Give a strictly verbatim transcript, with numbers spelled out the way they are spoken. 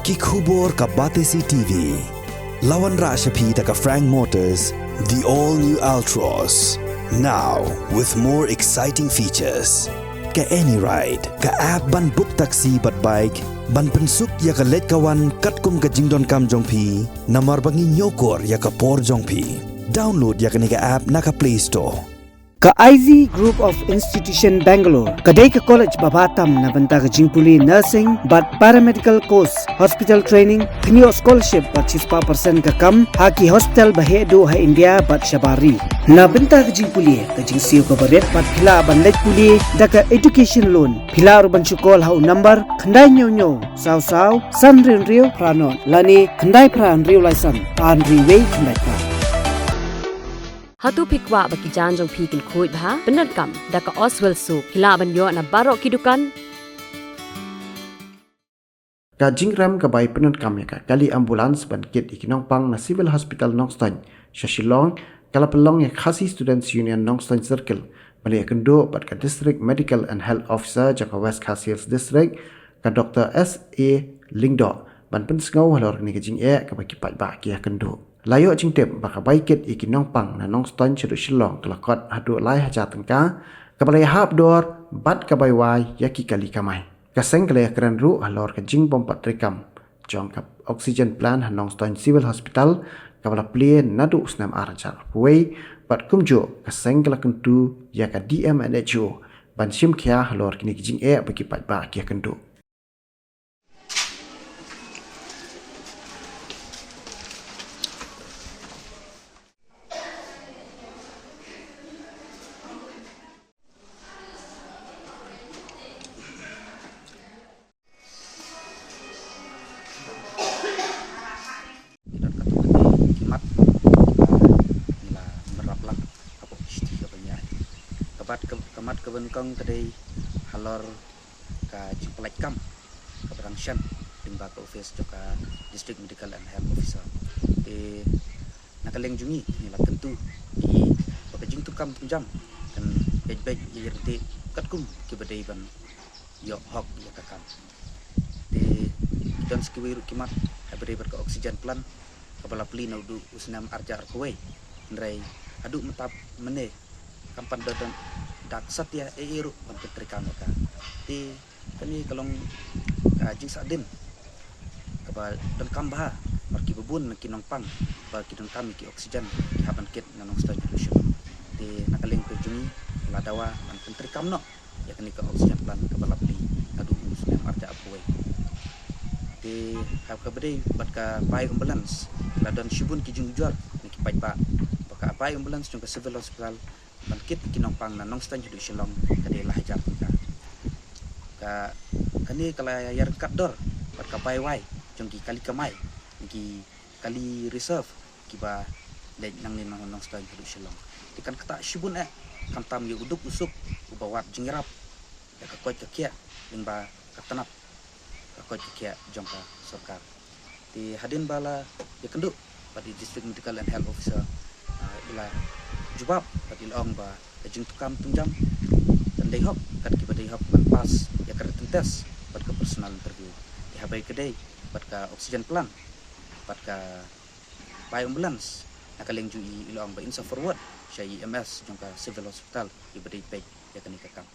Ki khubor ka Batesi T V. La wanrah sha phi da ka Frank Motors, the all new Altroz. Now with more exciting features. Ka AnyRide, ka app ban book taxi bad bike, ban pynsuk ïa ka leit ka wan katkum ka jingdonkam jong phi, namar ba ngi ñiewkor ïa ka por jong phi. Download ïa kane ka app na ka Play Store. Ka I Z Group of Institution Bangalore ka dei ka college ba bha tam na bynta ka jingpule nursing bad paramedical course, hospital training, kynnoh scholarship bad shispah percent ka kam ha ki hospital ba heh duh ha India bad shabar ri. Na bynta ka jingpule, ka jingsiew kaba rit bad phi lah ban leit pule da ka education loan. Phi lah ruh ban shu call ha u number khyndai hynñiew hynñiew saw saw san hynriew hynriew phra nod lane khyndai phra hynriew lai san ar hynriew wei khyndai phra. Hato phi kwah ba ki jaiñ jong phi kin khuid bha? Pyndonkam da ka Oswell Soap. Phi lah ban ïoh na baroh ki dukan. Ka jingrem ka bai pyndonkam ïa ka kali ambulance ban kit ïa ki nongpang na Civil Hospital Nongstoiñ sha Shillong ka la pynlong ïa Khasi Students Union Nongstoiñ Circle ba la ïakynduh bad ka District Medical and Health Officer jong ka West Khasi Hills District, ka Doktor S A Lyngdoh, ban pynsngew halor kane ka jingeh kaba ki paidbah ki ïakynduh. La ïoh jingtip ba ka bai kit ïa ki nongpang na Nongstoiñ shaduh Shillong ka la kot haduh lai hajar tyngka, kaba la ïahap dor bad ka bai wai ïa ki kali kamai. Ka seng ka la ïakren ruh halor ka jingbym pat treikam jong ka oxygen plant ha Nongstoiñ Civil Hospital, kaba la plie naduh u snem ar hajar arphew wei, bad kumjuh ka seng ka la kyntu ïa ka D M and H O ban shim khia halor kine ki jingeh ba ki paidbah ki ïakynduh. Ngi don katto katne ki mat kiba ngi la bynrap lang hapoh ki shithi kaba ngi ai. Ka mat ka, ka mat kaba nyngkong ka dei halor ka jingpynlait kam kaba dang shen lyngba ka office jong ka District Medical and Health Officer. Te na ka liang jong ngi, ngi la kyntu ïa ki ba ka jingtrei kam tynjam kan beit beit ïa ki ryntih katkum kiba dei ban ïoh hok ïa ka kam. Te ki don sa kiwei ruh ki mat haba dei bad ka oxygen plant kaba la plie naduh u snem ar hajar arphew wei. Hynrei haduh mynta mynne kam pat da don dak satia ei ei ruh ban pyntrei kam ïa ka. Te kane ka long ka jingsahdien kaba donkam bha namar kiba bun na ki nongpang ba ki donkam ïa ki oxygen ki hap ban kit na Nongstoiñ haduh Shillong. Te na ka liang ka jong ngi la dawa ban pyntrei kam noh ïa kane ka oxygen plant kaba la plie naduh u snem ar hajar arphew wei. Te ha kaba dei bad ka bai ambulance la don shibun ki jingujor na ki paidbah ba ka bai ambulance jong ka Civil Hospital ban kit ki nongpang na Nongstoiñ haduh Shillong ka dei lai hajar tyngka. Ka, kane ka la ïaryngkat dor bad ka bai wai jong ki kali kamai, ki kali reserve kiba leit nangne na Nongstoiñ haduh Shillong. Te kan ktah shibun eh khamtam ïa u duk u suk uba wad jingïarap ïa ka koit ka khiah lyngba ka tnat ka koit ka khiah jong ka sorkar. Te hadien ba la ïakynduh bad i District Medical and Health Officer, ah, i la jubab bad i la ong ba ka jingtrei kam tynjam kan dei hok kat kiba dei hok ban pass ïa ka written test bad ka personal interview. Te haba ïadei bad ka oxygen plant bad ka bai ambulance, na ka liang jong i, i la ong ba in sa forward sha i M S jong ka Civil Hospital iba dei peit ïa kane ka kam.